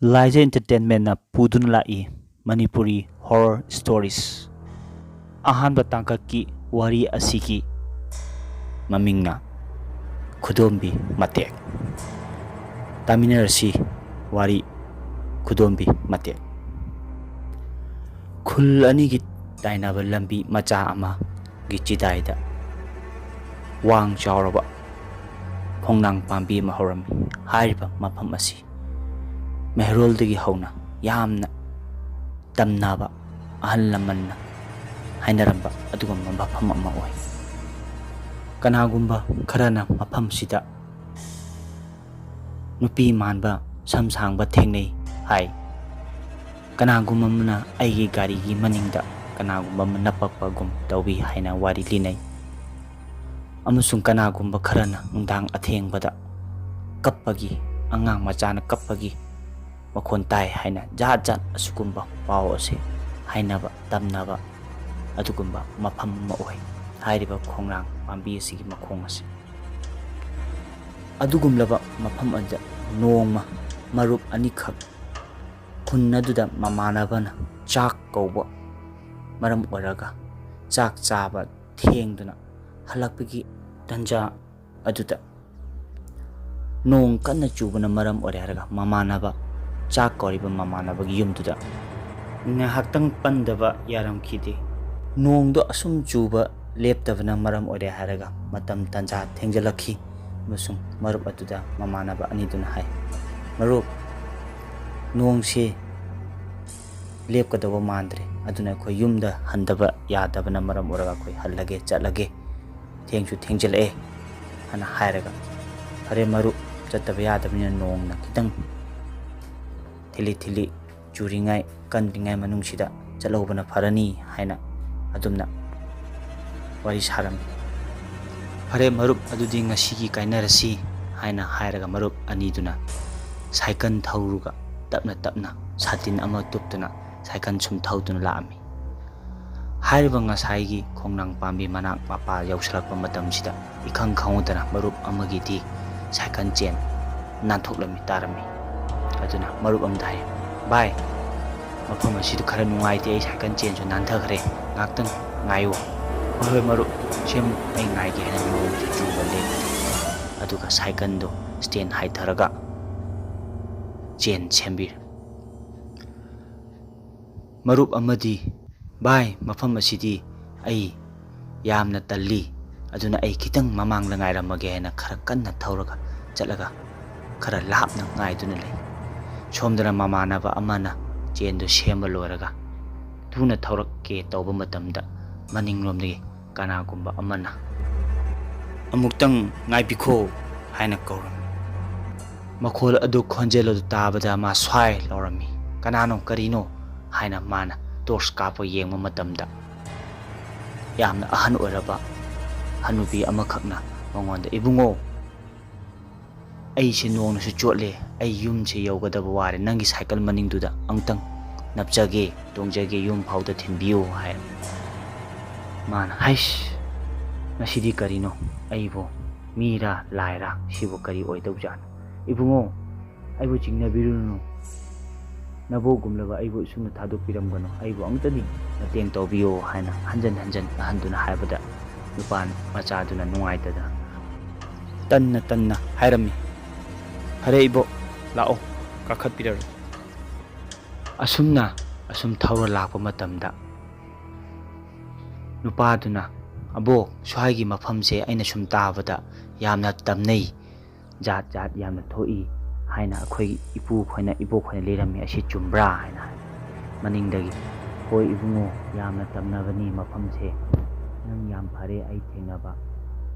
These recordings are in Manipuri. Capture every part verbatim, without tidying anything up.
ꯂꯥꯏꯖ Entertainmentꯅ ꯄꯨꯗꯨꯅ ꯂꯥꯛꯏ Manipuri Horror Stories꯫ ꯑꯍꯥꯟꯕ ꯇꯥꯡꯀꯛꯀꯤ ꯋꯥꯔꯤ ꯑꯁꯤꯒꯤ ꯃꯃꯤꯡꯅ ꯈꯨꯗꯣꯝꯕꯤ ꯃꯇꯦꯛ꯫ ꯇꯥꯃꯤꯟꯅꯔꯁꯤ ꯋꯥꯔꯤ ꯈꯨꯗꯣꯝꯕꯤ ꯃꯇꯦꯛ꯫ ꯈꯨꯜ ꯑꯅꯤꯒꯤ ꯇꯥꯏꯅꯕ ꯂꯝꯕꯤ ꯃꯆꯥ ꯑꯃꯒꯤ ꯆꯤꯗꯥꯏꯗ ꯋꯥꯡ ꯆꯥꯎꯔꯕ ꯈꯣꯡꯅꯥꯡ ꯄꯥꯝꯕꯤ ꯑꯃ ꯍꯧꯔꯝꯃꯤ꯫ ꯍꯥꯏꯔꯤꯕ ꯃꯐꯝ ꯑꯁꯤ ꯃꯩꯍꯧꯔꯣꯜꯗꯒꯤ ꯍꯧꯅ ꯌꯥꯝꯅ ꯇꯝꯅꯕ ꯑꯍꯜ ꯂꯃꯟꯅ ꯍꯥꯏꯅꯔꯝꯕ ꯑꯗꯨꯒꯨꯝꯕ ꯃꯐꯝ ꯑꯃ ꯑꯣꯏ꯫ ꯀꯅꯥꯒꯨꯝꯕ ꯈꯔꯅ ꯃꯐꯝꯁꯤꯗ ꯅꯨꯄꯤ ꯃꯥꯟꯕ ꯁꯝ ꯁꯥꯡꯕ ꯊꯦꯡꯅꯩ ꯍꯥꯏ꯫ ꯀꯅꯥꯒꯨꯝꯕ ꯑꯃꯅ ꯑꯩꯒꯤ ꯒꯥꯔꯤꯒꯤ ꯃꯅꯤꯡꯗ ꯀꯅꯥꯒꯨꯝꯕ ꯑꯃ ꯅꯞꯄꯛꯄꯒꯨꯝ ꯇꯧꯏ ꯍꯥꯏꯅ ꯋꯥꯔꯤ ꯂꯤꯅꯩ꯫ ꯑꯃꯁꯨꯡ ꯀꯅꯥꯒꯨꯝꯕ ꯈꯔꯅ ꯅꯨꯡꯗꯥꯡ ꯑꯊꯦꯡꯕꯗ ꯀꯞꯄꯒꯤ, ꯑꯉꯥꯡ ꯃꯆꯥꯅ ꯀꯞꯄꯒꯤ ꯃꯈꯣꯟ ꯇꯥꯏ ꯍꯥꯏꯅ ꯖꯥꯠ ꯖꯥꯠ ꯑꯁꯤꯒꯨꯝꯕ ꯄꯥꯎ ꯑꯁꯤ ꯍꯥꯏꯅꯕ ꯇꯝꯅꯕ ꯑꯗꯨꯒꯨꯝꯕ ꯃꯐꯝ ꯑꯃ ꯑꯣꯏ ꯍꯥꯏꯔꯤꯕ ꯈꯣꯡꯅꯥꯡ ꯄꯥꯝꯕꯤ ꯑꯁꯤꯒꯤ ꯃꯈꯣꯡ ꯑꯁꯤ꯫ ꯑꯗꯨꯒꯨꯝꯂꯕ ꯃꯐꯝ ꯑꯗꯨꯗ ꯅꯣꯡꯃ ꯃꯔꯨꯞ ꯑꯅꯤꯈꯛ ꯈꯨꯟ ꯑꯗꯨꯗ ꯃꯃꯥꯟꯅꯕꯅ ꯆꯥꯛ ꯀꯧꯕ ꯃꯔꯝ ꯑꯣꯏꯔꯒ ꯆꯥꯛ ꯆꯥꯕ ꯊꯦꯡꯗꯨꯅ ꯍꯜꯂꯛꯄꯒꯤ ꯇꯟꯖꯥ ꯑꯗꯨꯗ ꯅꯣꯡ ꯀꯟꯅ ꯆꯨꯕꯅ ꯃꯔꯝ ꯑꯣꯏꯔꯦ ꯍꯥꯏꯔꯒ ꯃꯃꯥꯟꯅꯕ ꯆꯥꯛ ꯀꯧꯔꯤꯕ ꯃꯃꯥꯟꯅꯕꯒꯤ ꯌꯨꯝꯗꯨꯗ ꯉꯥꯏꯍꯥꯛꯇꯪ ꯄꯟꯗꯕ ꯌꯥꯔꯝꯈꯤꯗꯦ꯫ ꯅꯣꯡꯗꯣ ꯑꯁꯨꯝ ꯆꯨꯕ ꯂꯦꯞꯇꯕꯅ ꯃꯔꯝ ꯑꯣꯏꯔꯦ ꯍꯥꯏꯔꯒ ꯃꯇꯝ ꯇꯟꯖꯥ ꯊꯦꯡꯖꯤꯜꯂꯛꯈꯤ ꯑꯃꯁꯨꯡ ꯃꯔꯨꯞ ꯑꯗꯨꯗ ꯃꯃꯥꯟꯅꯕ ꯑꯅꯤꯗꯨꯅ ꯍꯥꯏ, "ꯃꯔꯨꯞ, ꯅꯣꯡꯁꯤ ꯂꯦꯞꯀꯗꯧꯕ ꯃꯥꯟꯗ꯭ꯔꯦ, ꯑꯗꯨꯅ ꯑꯩꯈꯣꯏ ꯌꯨꯝꯗ ꯍꯟꯗꯕ ꯌꯥꯗꯕꯅ ꯃꯔꯝ ꯑꯣꯏꯔꯒ ꯑꯩꯈꯣꯏ ꯍꯜꯂꯒꯦ, ꯆꯠꯂꯒꯦ, ꯊꯦꯡꯁꯨ ꯊꯦꯡꯖꯤꯜꯂꯛꯑꯦ" ꯍꯥꯏꯅ ꯍꯥꯏꯔꯒ, "ꯐꯔꯦ ꯃꯔꯨꯞ, ꯆꯠꯇꯕ ꯌꯥꯗꯕꯅꯤꯅ ꯅꯣꯡꯅ ꯈꯤꯇꯪ ꯊꯤꯂꯤ ꯊꯤꯂꯤ ꯆꯨꯔꯤꯉꯩ, ꯀꯟꯗ꯭ꯔꯤꯉꯩ ꯃꯅꯨꯡꯁꯤꯗ ꯆꯠꯍꯧꯕꯅ ꯐꯔꯅꯤ" ꯍꯥꯏꯅ ꯑꯗꯨꯝꯅ ꯋꯥꯔꯤ ꯁꯥꯔꯝꯃꯤ꯫ "ꯐꯔꯦ ꯃꯔꯨꯞ, ꯑꯗꯨꯗꯤ ꯉꯁꯤꯒꯤ ꯀꯥꯏꯅꯔꯁꯤ" ꯍꯥꯏꯅ ꯍꯥꯏꯔꯒ ꯃꯔꯨꯞ ꯑꯅꯤꯗꯨꯅ ꯁꯥꯏꯀꯜ ꯊꯧꯔꯒ ꯇꯞꯅ ꯇꯞꯅ ꯁꯥꯇꯤꯟ ꯑꯃ ꯇꯨꯞꯇꯨꯅ ꯁꯥꯏꯀꯜ ꯁꯨꯝ ꯊꯧꯗꯨꯅ ꯂꯥꯛꯑꯝꯃꯤ꯫ ꯍꯥꯏꯔꯤꯕ ꯉꯁꯥꯏꯒꯤ ꯈꯣꯡꯅꯥꯡ ꯄꯥꯝꯕꯤ ꯃꯅꯥꯛ ꯃꯄꯥ ꯌꯧꯁꯤꯜꯂꯛꯄ ꯃꯇꯝꯁꯤꯗ ꯏꯈꯪ ꯈꯪꯍꯧꯗꯅ ꯃꯔꯨꯞ ꯑꯃꯒꯤꯗꯤ ꯁꯥꯏꯀꯜ ꯆꯦꯟ ꯅꯥꯟꯊꯣꯛꯂꯝꯃꯤ ꯇꯥꯔꯝꯃꯤ꯫ ꯑꯗꯨꯅ ꯃꯔꯨꯞ ꯑꯃꯗ ꯍꯥꯏ, "ꯚꯥꯏ, ꯃꯐꯝ ꯑꯁꯤꯗ ꯈꯔ ꯅꯨꯡꯉꯥꯏꯇꯦ, ꯑꯩ ꯁꯥꯏꯀꯜ ꯆꯦꯟꯁꯨ ꯅꯥꯟꯊꯈ꯭ꯔꯦ, ꯉꯥꯏꯍꯥꯛꯇꯪ ꯉꯥꯏꯌꯣ꯫" "ꯍꯣꯏ ꯍꯣꯏ ꯃꯔꯨꯞ, ꯁꯦꯝꯃꯨ, ꯑꯩ ꯉꯥꯏꯒꯦ" ꯍꯥꯏꯅ ꯅꯣꯡꯁꯨ ꯆꯨꯕ ꯂꯦꯞꯈꯤ꯫ ꯑꯗꯨꯒ ꯁꯥꯏꯀꯜꯗꯨ ꯁ꯭ꯇꯦꯟ ꯍꯥꯏꯊꯔꯒ ꯆꯦꯟ ꯁꯦꯝꯕꯤꯔꯦ꯫ ꯃꯔꯨꯞ ꯑꯃꯗꯤ, "ꯚꯥꯏ, ꯃꯐꯝ ꯑꯁꯤꯗꯤ ꯑꯩ ꯌꯥꯝꯅ ꯇꯜꯂꯤ, ꯑꯗꯨꯅ ꯑꯩ ꯈꯤꯇꯪ ꯃꯃꯥꯡꯗ ꯉꯥꯏꯔꯝꯃꯒꯦ" ꯍꯥꯏꯅ ꯈꯔ ꯀꯟꯅ ꯊꯧꯔꯒ ꯆꯠꯂꯒ ꯈꯔ ꯂꯥꯞꯅ ꯉꯥꯏꯗꯨꯅ ꯂꯩ꯫ ꯁꯣꯝꯗꯅ ꯃꯃꯥꯟꯅꯕ ꯑꯃꯅ ꯆꯦꯟꯗꯨ ꯁꯦꯝꯕ ꯂꯣꯏꯔꯒ ꯊꯨꯅ ꯊꯧꯔꯛꯀꯦ ꯇꯧꯕ ꯃꯇꯝꯗ, ꯃꯅꯤꯡꯂꯣꯝꯗꯒꯤ ꯀꯅꯥꯒꯨꯝꯕ ꯑꯃꯅ "ꯑꯃꯨꯛꯇꯪ ꯉꯥꯏꯕꯤꯈꯣ" ꯍꯥꯏꯅ ꯀꯧꯔꯝꯃꯤ꯫ ꯃꯈꯣꯜ ꯑꯗꯨ, ꯈꯣꯟꯖꯦꯜ ꯑꯗꯨ ꯇꯥꯕꯗ ꯃꯥ ꯁ꯭ꯋꯥꯏ ꯂꯥꯎꯔꯝꯃꯤ꯫ "ꯀꯅꯥꯅꯣ? ꯀꯔꯤꯅꯣ?" ꯍꯥꯏꯅ ꯃꯥꯅ ꯇꯣꯔꯆ ꯀꯥꯞꯄ ꯌꯦꯡꯕ ꯃꯇꯝꯗ, ꯌꯥꯝꯅ ꯑꯍꯟ ꯑꯣꯏꯔꯕ ꯍꯅꯨꯕꯤ ꯑꯃꯈꯛꯅ ꯃꯉꯣꯟꯗ, "ꯏꯕꯨꯡꯉꯣ, ꯑꯩꯁꯦ ꯅꯣꯡꯅꯁꯨ ꯆꯣꯠꯂꯦ, ꯑꯩ ꯌꯨꯝꯁꯦ ꯌꯧꯒꯗꯕ ꯋꯥꯔꯦ, ꯅꯪꯒꯤ ꯁꯥꯏꯀꯜ ꯃꯅꯤꯡꯗꯨꯗ ꯑꯃꯨꯛꯇꯪ ꯅꯞꯆꯒꯦ, ꯇꯣꯡꯖꯒꯦ, ꯌꯨꯝ ꯐꯥꯎꯗ ꯊꯤꯟꯕꯤꯌꯨ" ꯍꯥꯏ꯫ ꯃꯥꯅ, "ꯍꯩꯁ, ꯉꯁꯤꯗꯤ ꯀꯔꯤꯅꯣ? ꯑꯩꯕꯨ ꯃꯤꯔꯥ ꯂꯥꯏꯔꯥ? ꯁꯤꯕꯨ ꯀꯔꯤ ꯑꯣꯏꯗꯧꯖꯥꯠꯅꯣ? ꯏꯕꯨꯡꯉꯣ, ꯑꯩꯕꯨ ꯆꯤꯡꯅꯕꯤꯔꯨꯅꯨ꯫ ꯅꯕꯣꯛꯒꯨꯝꯂꯕ ꯑꯩꯕꯨ ꯁꯨꯝꯅ ꯊꯥꯗꯣꯛꯄꯤꯔꯝꯒꯅꯨ꯫ ꯑꯩꯕꯨ ꯑꯃꯨꯛꯇꯗꯤ ꯃꯇꯦꯡ ꯇꯧꯕꯤꯌꯨ" ꯍꯥꯏꯅ ꯍꯟꯖꯟ ꯍꯟꯖꯟ ꯑꯍꯟꯗꯨꯅ ꯍꯥꯏꯕꯗ, ꯅꯨꯄꯥ ꯃꯆꯥꯗꯨꯅ ꯅꯨꯡꯉꯥꯏꯇꯗꯅ ꯇꯟꯅ ꯇꯟꯅ ꯍꯥꯏꯔꯝꯃꯤ, "ꯐꯔꯦ ꯏꯕꯣꯛ, ꯂꯥꯛꯑꯣ, ꯀꯥꯈꯠꯄꯤꯔꯔꯣ꯫" ꯑꯁꯨꯝꯅ ꯑꯁꯨꯝ ꯊꯧꯔ ꯂꯥꯛꯄ ꯃꯇꯝꯗ, ꯅꯨꯄꯥꯗꯨꯅ, "ꯑꯕꯣꯛ, ꯁ꯭ꯋꯥꯏꯒꯤ ꯃꯐꯝꯁꯦ ꯑꯩꯅ ꯁꯨꯝ ꯇꯥꯕꯗ ꯌꯥꯝꯅ ꯇꯝꯅꯩ, ꯖꯥꯠ ꯖꯥꯠ ꯌꯥꯝꯅ ꯊꯣꯛꯏ ꯍꯥꯏꯅ ꯑꯩꯈꯣꯏ ꯏꯄꯨ ꯈꯣꯏꯅ, ꯏꯕꯣꯛ ꯈꯣꯏꯅ ꯂꯤꯔꯝꯃꯤ, ꯑꯁꯤ ꯆꯨꯝꯕ꯭ꯔꯥ?" ꯍꯥꯏꯅ ꯍꯥꯏ꯫ ꯃꯅꯤꯡꯗꯒꯤ, "ꯍꯣꯏ ꯏꯕꯨꯡꯉꯣ, ꯌꯥꯝꯅ ꯇꯝꯅꯕꯅꯤ ꯃꯐꯝꯁꯦ꯫ ꯅꯪ ꯌꯥꯝ ꯐꯔꯦ ꯑꯩ ꯊꯦꯡꯅꯕ,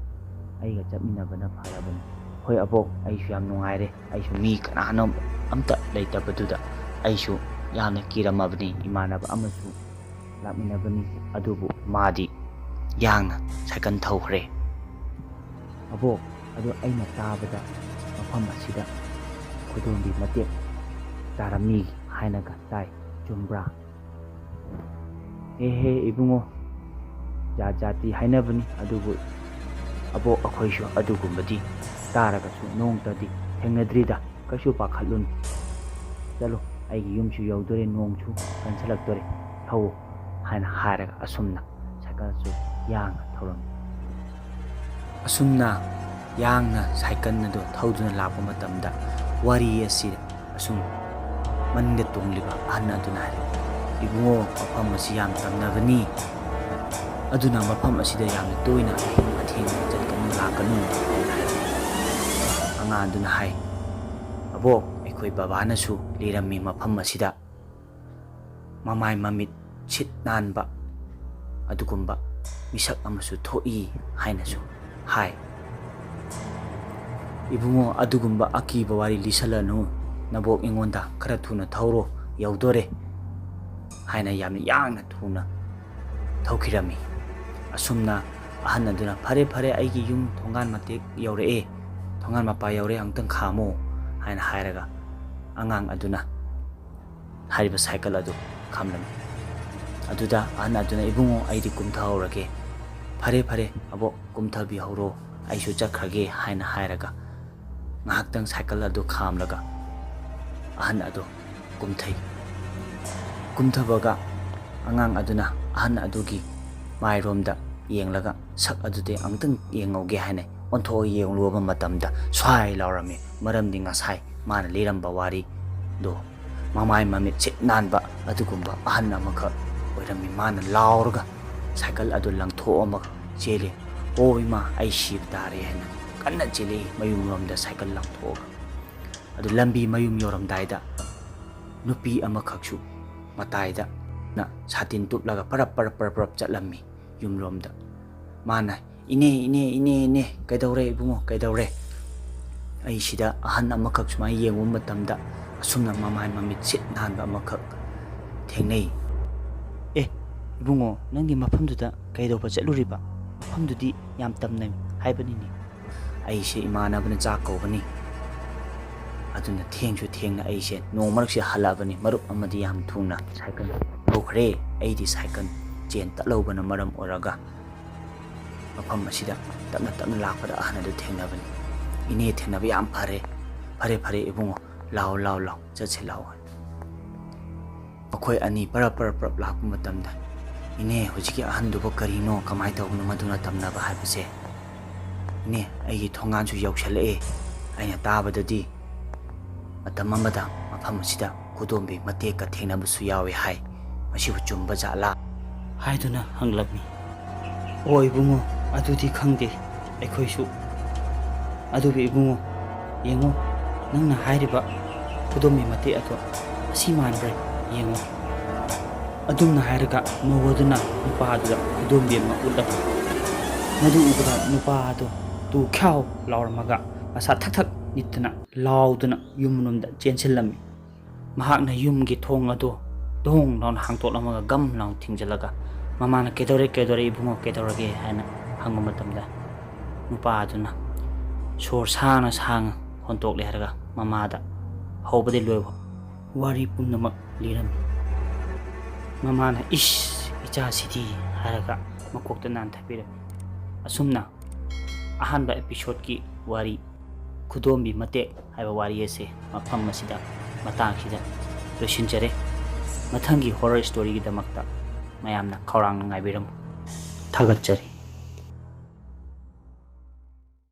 ꯑꯩꯒ ꯆꯠꯃꯤꯟꯅꯕꯅ ꯐꯔꯕꯅꯤ꯫ ꯍꯣꯏ ꯑꯕꯣꯛ, ꯑꯩꯁꯨ ꯌꯥꯝ ꯅꯨꯡꯉꯥꯏꯔꯦ, ꯑꯩꯁꯨ ꯃꯤ ꯀꯅꯥꯅꯣ ꯑꯝꯇ ꯂꯩꯇꯕꯗꯨꯗ ꯑꯩꯁꯨ ꯌꯥꯝꯅ ꯀꯤꯔꯝꯃꯕꯅꯤ, ꯏꯃꯥꯟꯅꯕ ꯑꯃꯁꯨ ꯂꯥꯛꯃꯤꯟꯅꯕꯅꯤ, ꯑꯗꯨꯕꯨ ꯃꯥꯗꯤ ꯌꯥꯡꯅ ꯁꯥꯏꯀꯜ ꯊꯧꯈ꯭ꯔꯦ꯫ ꯑꯕꯣꯛ, ꯑꯗꯨ ꯑꯩꯅ ꯇꯥꯕꯗ ꯃꯐꯝ ꯑꯁꯤꯗ ꯈꯨꯗꯣꯝꯕꯤ ꯃꯇꯦꯛ ꯇꯥꯔꯝꯃꯤ ꯍꯥꯏꯅꯒ ꯇꯥꯏ, ꯆꯨꯝꯕ꯭ꯔꯥ?" "ꯑꯦꯍꯦ ꯏꯕꯨꯡꯉꯣ, ꯖꯥꯠ ꯖꯥꯠꯇꯤ ꯍꯥꯏꯅꯕꯅꯤ, ꯑꯗꯨꯕꯨ ꯑꯕꯣꯛ ꯑꯩꯈꯣꯏꯁꯨ ꯑꯗꯨꯒꯨꯝꯕꯗꯤ ꯇꯥꯔꯒꯁꯨ ꯅꯣꯡꯃꯇꯗꯤ ꯊꯦꯡꯅꯗ꯭ꯔꯤꯗ, ꯀꯩꯁꯨ ꯄꯥꯈꯠꯂꯨꯅꯨ꯫ "ꯆꯠꯂꯣ, ꯑꯩꯒꯤ ꯌꯨꯝꯁꯨ ꯌꯧꯗꯣꯔꯦ, ꯅꯣꯡꯁꯨ ꯀꯟꯁꯤꯜꯂꯛꯇꯣꯔꯦ, ꯊꯧꯋꯣ" ꯍꯥꯏꯅ ꯍꯥꯏꯔꯒ ꯑꯁꯨꯝꯅ ꯁꯥꯏꯀꯜꯁꯨ ꯌꯥꯡꯅ ꯊꯧꯔꯝꯃꯤ꯫ ꯑꯁꯨꯝꯅ ꯌꯥꯡꯅ ꯁꯥꯏꯀꯜ ꯑꯗꯨ ꯊꯧꯗꯨꯅ ꯂꯥꯛꯄ ꯃꯇꯝꯗ, ꯋꯥꯔꯤ ꯑꯁꯤ ꯑꯁꯨꯝ ꯃꯅꯤꯡꯗ ꯇꯣꯡꯂꯤꯕ ꯑꯍꯟ ꯑꯗꯨꯅ ꯍꯥꯏꯔꯛꯏ, "ꯏꯕꯨꯡꯉꯣ, ꯃꯐꯝ ꯑꯁꯤ ꯌꯥꯝ ꯇꯝꯅꯕꯅꯤ, ꯑꯗꯨꯅ ꯃꯐꯝ ꯑꯁꯤꯗ ꯌꯥꯝꯅ ꯇꯣꯏꯅ ꯑꯍꯤꯡ ꯑꯊꯦꯡꯕꯗ ꯆꯠꯀꯅꯨ, ꯂꯥꯛꯀꯅꯨ" ꯍꯥꯏꯅ ꯍꯥꯏꯔꯛꯏ꯫ ꯑꯉꯥꯡ ꯑꯗꯨꯅ ꯍꯥꯏ, "ꯑꯕꯣꯛ, ꯑꯩꯈꯣꯏ ꯕꯕꯥꯅꯁꯨ ꯂꯤꯔꯝꯃꯤ, ꯃꯐꯝ ꯑꯁꯤꯗ ꯃꯃꯥꯏ ꯃꯃꯤꯠ ꯁꯤꯠ ꯅꯥꯟꯕ ꯑꯗꯨꯒꯨꯝꯕ ꯃꯤꯁꯛ ꯑꯃꯁꯨ ꯊꯣꯛꯏ" ꯍꯥꯏꯅꯁꯨ ꯍꯥꯏ꯫ "ꯏꯕꯨꯡꯉꯣ, ꯑꯗꯨꯒꯨꯝꯕ ꯑꯀꯤꯕ ꯋꯥꯔꯤ ꯂꯤꯁꯜꯂꯅꯨ, ꯅꯕꯣꯛ ꯑꯩꯉꯣꯟꯗ ꯈꯔ ꯊꯨꯅ ꯊꯧꯔꯣ, ꯌꯧꯗꯣꯔꯦ" ꯍꯥꯏꯅ ꯌꯥꯝꯅ ꯌꯥꯡꯅ ꯊꯨꯅ ꯊꯧꯈꯤꯔꯝꯃꯤ꯫ ꯑꯁꯨꯝꯅ ꯑꯍꯟ ꯑꯗꯨꯅ, "ꯐꯔꯦ, ꯐꯔꯦ, ꯑꯩꯒꯤ ꯌꯨꯝ ꯊꯣꯡꯒꯥꯟ ꯃꯇꯦꯛ ꯌꯧꯔꯛꯑꯦ, ꯊꯣꯡꯒꯥꯟ ꯃꯄꯥ ꯌꯧꯔꯦ, ꯑꯃꯨꯛꯇꯪ ꯈꯥꯝꯃꯣ" ꯍꯥꯏꯅ ꯍꯥꯏꯔꯒ, ꯑꯉꯥꯡ ꯑꯗꯨꯅ ꯍꯥꯏꯔꯤꯕ ꯁꯥꯏꯀꯜ ꯑꯗꯨ ꯈꯥꯝꯂꯝꯃꯤ꯫ ꯑꯗꯨꯗ ꯑꯍꯟ ꯑꯗꯨꯅ, "ꯏꯕꯨꯡꯉꯣ, ꯑꯩꯗꯤ ꯀꯨꯝꯊꯍꯧꯔꯒꯦ"꯫ "ꯐꯔꯦ, ꯐꯔꯦ, ꯑꯕꯣꯛ, ꯀꯨꯝꯊꯕꯤꯍꯧꯔꯣ, ꯑꯩꯁꯨ ꯆꯠꯈ꯭ꯔꯒꯦ" ꯍꯥꯏꯅ ꯍꯥꯏꯔꯒ, ꯉꯥꯏꯍꯥꯛꯇꯪ ꯁꯥꯏꯀꯜ ꯑꯗꯨ ꯈꯥꯝꯂꯒ ꯑꯍꯟ ꯑꯗꯨ ꯀꯨꯝꯊꯩ꯫ ꯀꯨꯝꯊꯕꯒ ꯑꯉꯥꯡ ꯑꯗꯨꯅ ꯑꯍꯟ ꯑꯗꯨꯒꯤ ꯃꯥꯏꯔꯣꯝꯗ ꯌꯦꯡꯂꯒ, "ꯁꯛ ꯑꯗꯨꯗꯤ ꯑꯃꯨꯛꯇꯪ ꯌꯦꯡꯍꯧꯒꯦ" ꯍꯥꯏꯅ ꯑꯣꯟꯊꯣꯛꯑ ꯌꯦꯡꯂꯨꯕ ꯃꯇꯝꯗ, ꯁ꯭ꯋꯥꯏ ꯂꯥꯎꯔꯝꯃꯤ꯫ ꯃꯔꯝꯗꯤ ꯉꯁꯥꯏ ꯃꯥꯅ ꯂꯤꯔꯝꯕ ꯋꯥꯔꯤꯗꯣ ꯃꯃꯥꯏ ꯃꯃꯤꯠ ꯁꯤꯠ ꯅꯥꯟꯕ ꯑꯗꯨꯒꯨꯝꯕ ꯑꯍꯟ ꯑꯃꯈꯛ ꯑꯣꯏꯔꯝꯃꯤ꯫ ꯃꯥꯅ ꯂꯥꯎꯔꯒ ꯁꯥꯏꯀꯜ ꯑꯗꯨ ꯂꯪꯊꯣꯛꯑꯝꯃꯒ ꯆꯦꯜꯂꯤ꯫ "ꯑꯣ ꯏꯃꯥ, ꯑꯩ ꯁꯤꯕ ꯇꯥꯔꯦ" ꯍꯥꯏꯅ ꯀꯟꯅ ꯆꯦꯜꯂꯛꯏ ꯃꯌꯨꯝꯂꯣꯝꯗ ꯁꯥꯏꯀꯜ ꯂꯪꯊꯣꯛꯑꯒ꯫ ꯑꯗꯨ ꯂꯝꯕꯤ ꯃꯌꯨꯝ ꯌꯧꯔꯝꯗꯥꯏꯗ ꯅꯨꯄꯤ ꯑꯃꯈꯛꯁꯨ ꯃꯇꯥꯏꯗ ꯅ ꯁꯥꯇꯤꯟ ꯇꯨꯞꯂꯒ ꯄꯔꯞ ꯄꯔꯞ ꯄꯔꯞ ꯄꯔꯞ ꯆꯠꯂꯝꯃꯤ ꯌꯨꯝꯂꯣꯝꯗ꯫ ꯃꯥꯅ, "ꯏꯅꯦ, ꯏꯅꯦ, ꯏꯅꯦ, ꯏꯅꯦ, ꯀꯩꯗꯧꯔꯦ ꯏꯕꯨꯡꯉꯣ, ꯀꯩꯗꯧꯔꯦ?" ꯑꯩ ꯁꯤꯗ ꯑꯍꯟ ꯑꯃꯈꯛ ꯁꯨꯃꯥꯏꯅ ꯌꯦꯡꯉꯨꯕ ꯃꯇꯝꯗ ꯑꯁꯨꯝꯅ ꯃꯃꯥꯏ ꯃꯃꯤꯠ ꯁꯤꯠ ꯅꯥꯟꯕ ꯑꯃꯈꯛ ꯊꯦꯡꯅꯩ꯫ "ꯑꯦ, ꯏꯕꯨꯡꯉꯣ, ꯅꯪꯗꯤ ꯃꯐꯝꯗꯨꯗ ꯀꯩꯗꯧꯕ ꯆꯠꯂꯨꯔꯤꯕ? ꯃꯐꯝꯗꯨꯗꯤ ꯌꯥꯝ ꯇꯝꯅꯩ ꯍꯥꯏꯕꯅꯤꯅꯦ?" ꯑꯩꯁꯦ ꯏꯃꯥꯟꯅꯕꯅ ꯆꯥꯛ ꯀꯧꯕꯅꯤ꯫ ꯑꯗꯨꯅ ꯊꯦꯡꯁꯨ ꯊꯦꯡꯅ ꯑꯩꯁꯦ ꯅꯣꯡ ꯃꯔꯛꯁꯦ ꯍꯜꯂꯛꯑꯕꯅꯤ꯫ ꯃꯔꯨꯞ ꯑꯃꯗꯤ ꯌꯥꯝ ꯊꯨꯅ ꯁꯥꯏꯀꯜ ꯊꯧꯈ꯭ꯔꯦ꯫ ꯑꯩꯗꯤ ꯁꯥꯏꯀꯜ ꯆꯦꯟ ꯇꯠꯍꯧꯕꯅ ꯃꯔꯝ ꯑꯣꯏꯔꯒ ꯃꯐꯝ ꯑꯁꯤꯗ ꯇꯞꯅ ꯇꯞꯅ ꯂꯥꯛꯄꯗ ꯑꯍꯟ ꯑꯗꯨ ꯊꯦꯡꯅꯕꯅꯤ꯫ "ꯏꯅꯦ ꯊꯦꯡꯅꯕ ꯌꯥꯝ ꯐꯔꯦ꯫ ꯐꯔꯦ, ꯐꯔꯦ ꯏꯕꯨꯡꯉꯣ, "ꯂꯥꯎ, ꯂꯥꯎ, ꯂꯥꯎ, ꯆꯠꯁꯦ ꯂꯥꯎ" ꯍꯥꯏꯅ꯫ ꯃꯈꯣꯏ ꯑꯅꯤ ꯄꯔꯞ ꯄꯔꯞ ꯄꯔꯞ ꯂꯥꯛꯄ ꯃꯇꯝꯗ, "ꯏꯅꯦ, ꯍꯧꯖꯤꯛꯀꯤ ꯑꯍꯟꯗꯨꯕꯨ ꯀꯔꯤꯅꯣ, ꯀꯃꯥꯏꯅ ꯇꯧꯕꯅꯣ ꯃꯗꯨꯅ ꯇꯝꯅꯕ ꯍꯥꯏꯕꯁꯦ?" "ꯏꯅꯦ, ꯑꯩꯒꯤ ꯊꯣꯡꯒꯥꯟꯁꯨ ꯌꯧꯁꯜꯂꯛꯑꯦ꯫ ꯑꯩꯅ ꯇꯥꯕꯗꯗꯤ ꯃꯇꯝ ꯑꯃꯗ ꯃꯐꯝ ꯑꯁꯤꯗ ꯈꯨꯗꯣꯝꯕꯤ ꯃꯇꯦꯛꯀ ꯊꯦꯡꯅꯕꯁꯨ ꯌꯥꯎꯏ ꯍꯥꯏ꯫ ꯃꯁꯤꯕꯨ ꯆꯨꯝꯕ ꯖꯥꯠꯂꯥ?" ꯍꯥꯏꯗꯨꯅ ꯍꯪꯂꯝꯃꯤ꯫ "ꯑꯣ ꯏꯕꯨꯡꯉꯣ, ꯑꯗꯨꯗꯤ ꯈꯪꯗꯦ ꯑꯩꯈꯣꯏꯁꯨ꯫ ꯑꯗꯨꯕꯨ ꯏꯕꯨꯡꯉꯣ, ꯌꯦꯡꯉꯣ, ꯅꯪꯅ ꯍꯥꯏꯔꯤꯕ ꯈꯨꯗꯣꯝꯕꯤ ꯃꯇꯦꯛ ꯑꯗꯣ ꯑꯁꯤ ꯃꯥꯟꯕ꯭ꯔꯥ? ꯌꯦꯡꯉꯣ꯫" ꯑꯗꯨꯝꯅ ꯍꯥꯏꯔꯒ ꯃꯧ ꯑꯗꯨꯅ ꯅꯨꯄꯥ ꯑꯗꯨꯗ ꯈꯨꯗꯣꯝꯕꯤ ꯑꯃ ꯎꯠꯂꯝꯃꯤ꯫ ꯃꯗꯨ ꯎꯕꯗ ꯅꯨꯄꯥ ꯑꯗꯨ ꯇꯨ ꯈ꯭ꯌꯥꯎ ꯂꯥꯎꯔꯝꯃꯒ ꯃꯁꯥ ꯊꯛ ꯊꯛ ꯅꯤꯛꯇꯨꯅ ꯂꯥꯎꯗꯨꯅ ꯌꯨꯝꯂꯣꯝꯗ ꯆꯦꯟꯁꯤꯜꯂꯝꯃꯤ꯫ ꯃꯍꯥꯛꯅ ꯌꯨꯝꯒꯤ ꯊꯣꯡ ꯑꯗꯨ ꯗꯣꯡ ꯂꯥꯎꯅ ꯍꯥꯡꯇꯣꯛꯂꯝꯃꯒ ꯒꯝ ꯂꯥꯎꯅ ꯊꯤꯡꯖꯤꯜꯂꯒ, ꯃꯃꯥꯅ "ꯀꯩꯗꯧꯔꯦ, ꯀꯩꯗꯧꯔꯦ ꯏꯕꯨꯡꯉꯣ, ꯀꯩꯗꯧꯔꯒꯦ?" ꯍꯥꯏꯅ ꯍꯪꯕ ꯃꯇꯝꯗ, ꯅꯨꯄꯥ ꯑꯗꯨꯅ ꯁꯣꯔ ꯁꯥꯡꯅ ꯁꯥꯡꯅ ꯍꯣꯟꯇꯣꯛꯂꯦ ꯍꯥꯏꯔꯒ ꯃꯃꯥꯗ ꯍꯧꯕꯗꯩ ꯂꯣꯏꯕ ꯋꯥꯔꯤ ꯄꯨꯝꯅꯃꯛ ꯂꯤꯔꯝꯃꯤ꯫ ꯃꯃꯥꯅ "ꯏꯁ, ꯏꯆꯥꯁꯤꯗꯤ" ꯍꯥꯏꯔꯒ ꯃꯀꯣꯛꯇ ꯅꯥꯟꯊꯕꯤꯔꯝꯃꯤ꯫ ꯑꯁꯨꯝꯅ ꯑꯍꯥꯟꯕ episode ꯀꯤ ꯋꯥꯔꯤ, ꯈꯨꯗꯣꯝꯕꯤ ꯃꯇꯦꯛ ꯍꯥꯏꯕ ꯋꯥꯔꯤ ꯑꯁꯤ ꯃꯐꯝ ꯑꯁꯤꯗ, ꯃꯇꯥꯡꯁꯤꯗ ꯂꯣꯏꯁꯤꯟꯖꯔꯦ꯫ ꯃꯊꯪꯒꯤ horror story ꯒꯤꯗꯃꯛꯇ ꯃꯌꯥꯝꯅ ꯈꯧꯔꯥꯡꯅ ꯉꯥꯏꯕꯤꯔꯝꯃꯨ꯫ ꯊꯥꯒꯠꯆꯔꯤ꯫